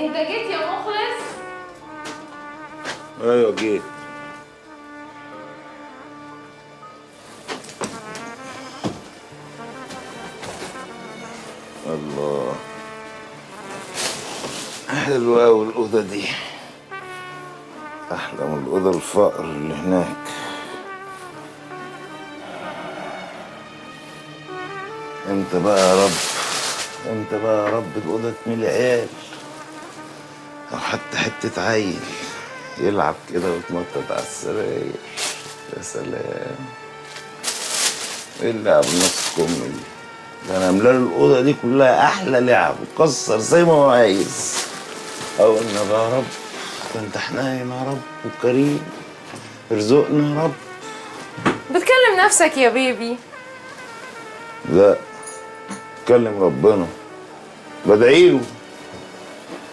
انت جيت يا مخلص؟ ايوه جيت. الله، حلوة أوي الأوضة دي، أحلى من الأوضة الفقر اللي هناك. امتى بقى يا رب، امتى بقى يا رب الأوضة تملي عيال، أو حتى حتة عيل يلعب كده ويتنطط على السراير. يا سلام، ايه اللعب نص كم دي؟ ده انا املى الأوضة دي كلها أحلى لعب وكسر زي ما هو عايز. أو النبي يا رب، ده أنت حنين يا رب وكريم، ارزقنا يا رب. بتكلم نفسك يا بيبي؟ لا، بكلم ربنا، بدعيله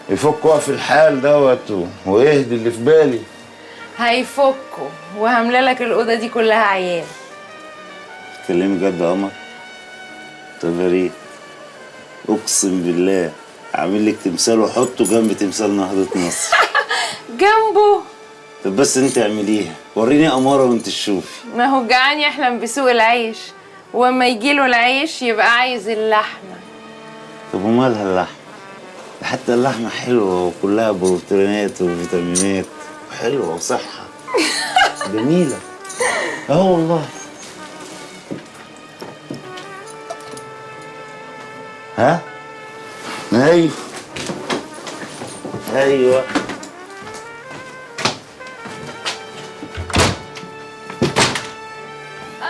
يفك وقف الحال دوت ويهدي اللي في بالي. هيفكوا وهملالك الأوضة دي كلها عيال. بتتكلمي جد يا قمر؟ طب يا ريت، اقسم بالله اعمل لك تمثال واحطه جنب تمثال نهضة مصر. جنبه؟ طب بس انت اعمليها، وريني اماره وانت تشوفي. ما هو الجعان يحلم بسوق العيش، واما يجيله العيش يبقى عايز اللحمة. طب ومالها اللحمة؟ حتى اللحمة حلوة وكلها بروتينات وفيتامينات وحلوه وصحة. جميلة. اه والله. ها؟ ايوه ايوه.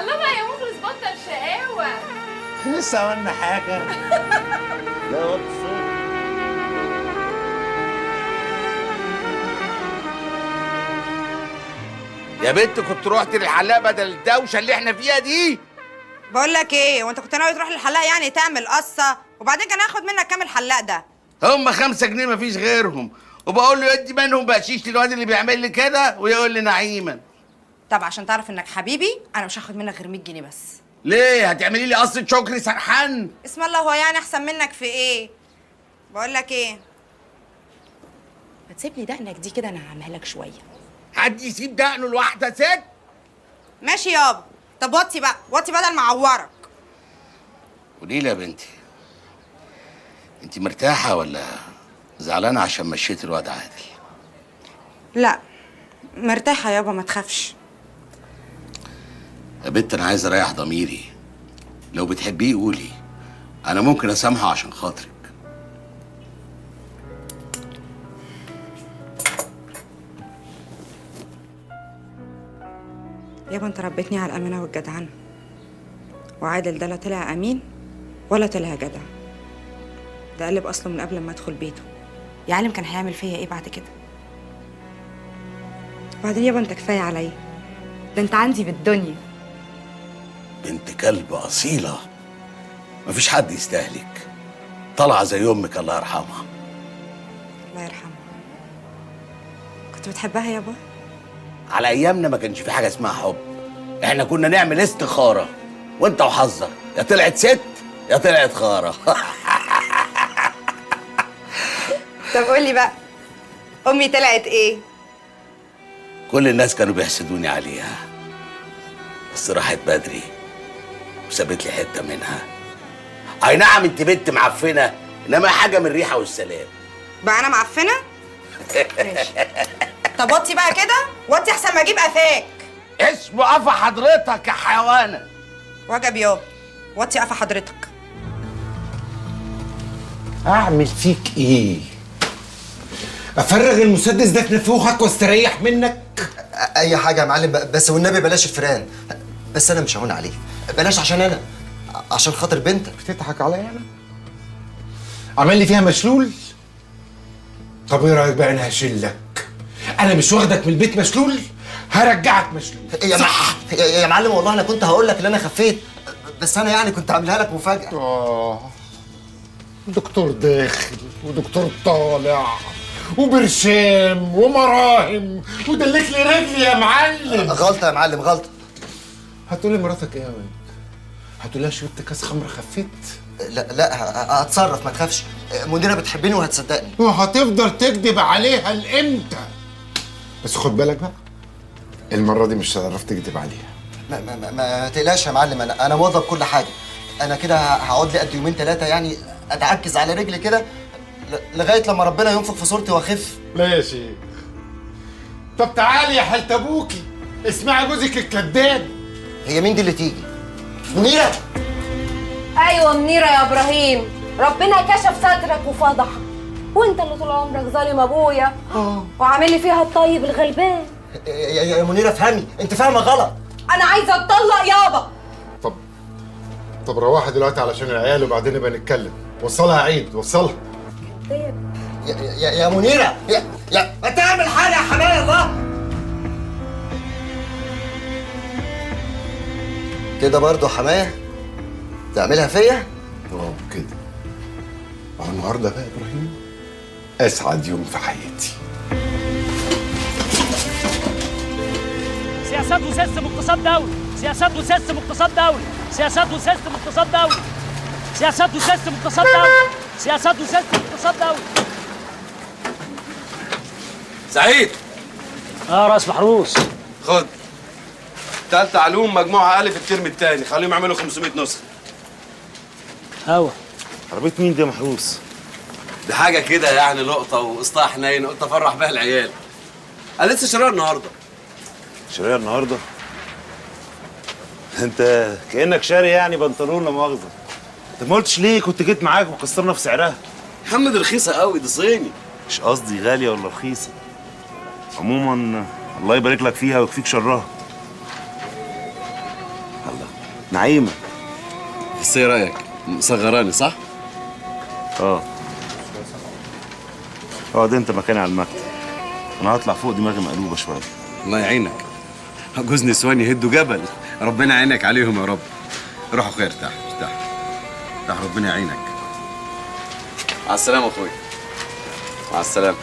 الله بقى يا مخلص، بطل شقاوة. لسه عملنا حاجة؟ لا وطي الصوت. يا بنت كنت روحت للحلاق بدل الدوشة اللي احنا فيها دي. بقول لك ايه، وانت كنت ناوي تروح للحلاق يعني تعمل قصة؟ وبعدين كان هاخد منك كام الحلاق ده؟ هم 5 جنيه مفيش غيرهم، وبقول له يدي منهم بقشيش للواد اللي بيعمل لي كده ويقول لي نعيما. طب عشان تعرف انك حبيبي انا مش هاخد منك غير 100 جنيه بس. ليه؟ هتعملي لي قصة شكري سرحان؟ اسم الله، هو يعني احسن منك في ايه؟ بقول لك ايه، ما تسيب لي دقنك دي كده انا هعملها لك شوية. حد يسيب دقنه لوحده ست؟ ماشي يابا. طب وطي بقى، وطي بدل ما اعورك. قولي لي يا بنتي، انت مرتاحة ولا زعلانة عشان مشيت الواد عادل؟ لا مرتاحة يابا، ما تخافش. يا بنت انا عايز اريح ضميري، لو بتحبيه قولي، انا ممكن اسامحه عشان خاطرك. يابا انت ربيتني على الامانة والجدعنه، وعادل ده لا طلع امين ولا طلع جدع، ده قلب اصله من قبل ما ادخل بيته. يا عالم كان هيعمل فيا ايه بعد كده. وبعدين يابا انت كفاية عليا، ده انت عندي بالدنيا. بنت كلب اصيلة، مفيش حد يستاهلك، طالعه زي امك الله يرحمها. الله يرحمها. كنت بتحبها يابا؟ على ايامنا ما كانش في حاجة اسمها حب، احنا كنا نعمل استخاره، وانت وحظك، يا طلعت ست يا طلعت خاره. طب قولي بقى، امي طلعت ايه؟ كل الناس كانوا بيحسدوني عليها، بس راحت بدري وسابت لي حتة منها. اي نعم انت بنت معفنه، انما حاجة من الريحة والسلام. بقى انا معفنه؟ ماشي. طب وطي بقى كده، وطي احسن ما اجيب قفاك. اسمه قفا حضرتك يا حيوانه. وجب يابا، وطي قفا حضرتك. اعمل فيك ايه؟ افرغ المسدس ده في نافوخك واستريح منك؟ اي حاجة يا معلم، بس والنبي بلاش الفيران. بس انا مش هون عليك، بلاش عشان انا، عشان خاطر بنتك. بتضحك عليا انا؟ عمل لي فيها مشلول؟ طب ايه رايك بقى انا هشيلك؟ انا مش واخدك من البيت مشلول، هرجعك مشلول. يا صح يا معلم، والله انا كنت هقول لك ان انا خفيت، بس انا يعني كنت عاملها لك مفاجاة. دكتور داخل ودكتور طالع وبرشام ومراهم ودلك لي رجلي يا معلم. غلطه يا معلم، غلطه. هتقولي لمراتك ايه يا واد؟ هتقول لها شربت كاس خمره خفيت؟ لا لا، هتصرف ما تخافش، منيرة بتحبني وهتصدقني. وهتفضل تكذب عليها لامتى؟ بس خد بالك بقى، المرة دي مش هتعرف تكذب عليها. ما ما ما, ما تقلقش يا معلم، انا موظف كل حاجة. انا كده هقعد لي قد يومين ثلاثة يعني اتعكز على رجلي كده لغاية لما ربنا ينفخ في صورتي واخف. لا يا شيخ. طب تعالي يا حالة ابوكي، اسمعي جوزك الكذاب. هي مين دي اللي تيجي؟ منيرة؟ ايوه منيرة يا ابراهيم، ربنا كشف سترك وفضحك، وانت اللي طول عمرك ظالم ابويا وعامل لي فيها الطيب الغلبان. يا منيرة افهمي، انت فاهمه غلط. انا عايزه اتطلق يابا. طب روحي دلوقتي علشان العيال وبعدين نبقى نتكلم. وصلها عيد، وصلها. يا يا منيرة، يا ما تعمل حاجة يا حبايبي. الله كده برضه حماية تعملها فيا؟ اه كده. النهارده بقى يا ابراهيم اسعد يوم في حياتي. سياسات و system اقتصاد دولي، سياسات و system اقتصاد دولي، سياسات و system اقتصاد دولي، سياسات و system اقتصاد دولي، سياسات و system اقتصاد دولي. سعيد. راس محروس. خد تالتة علوم مجموعة ألف الترم الثاني، خليهم يعملوا 500 نسخة. هوا عربية مين دي يا محروس؟ دي حاجة كده يعني لقطة وقسطها حنين، قلت أفرح بيها العيال. أنا لسه شاريها النهاردة. شاريها النهاردة؟ أنت كأنك شاري يعني بنطلون لا مؤاخذة. أنت ما قلتش ليه؟ كنت جيت معاك وكسرنا في سعرها. محمد رخيصة قوي، دي صيني. مش قصدي غالية ولا رخيصة. عموما الله يبارك لك فيها ويكفيك شرها. الله نعيمة. بس ايه رأيك؟ مصغراني صح؟ اه. اقعد انت مكاني على المكتب. انا هطلع فوق، دماغي مقلوبة شوية. الله يعينك. جوز نسوان يهدوا جبل، ربنا يعينك عليهم يا رب. روح اخويا ارتاح ارتاح. ارتاح ربنا يعينك. مع السلامة اخويا. مع السلامة.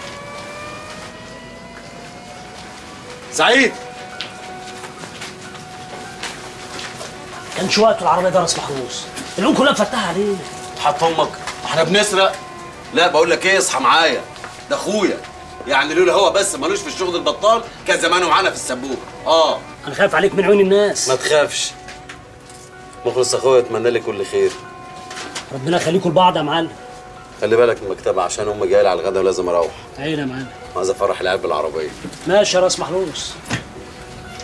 سعيد. كانش وقته العربية ده راس محروس، العيون كلها مفتحة علينا. حط امك، احنا بنسرق؟ لا بقول لك ايه، اصحى معايا، ده اخويا، يعني لولا هو بس مالوش في الشغل البطال كان زمانه معانا في السبوبه. اه انا خايف عليك من عيون الناس. ما تخافش، مخلص اخويا، اتمنى لك كل خير. ربنا يخليكم لبعض يا معلم. خلي بالك من المكتبة عشان امي جاية لي على الغدا ولازم اروح. عيني يا معلم. عايز افرح العيال بالعربية. ماشي يا راس محروس.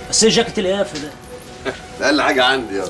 بس ايه جاكيت القافه ده؟ ده اقل حاجة عندي. يلا.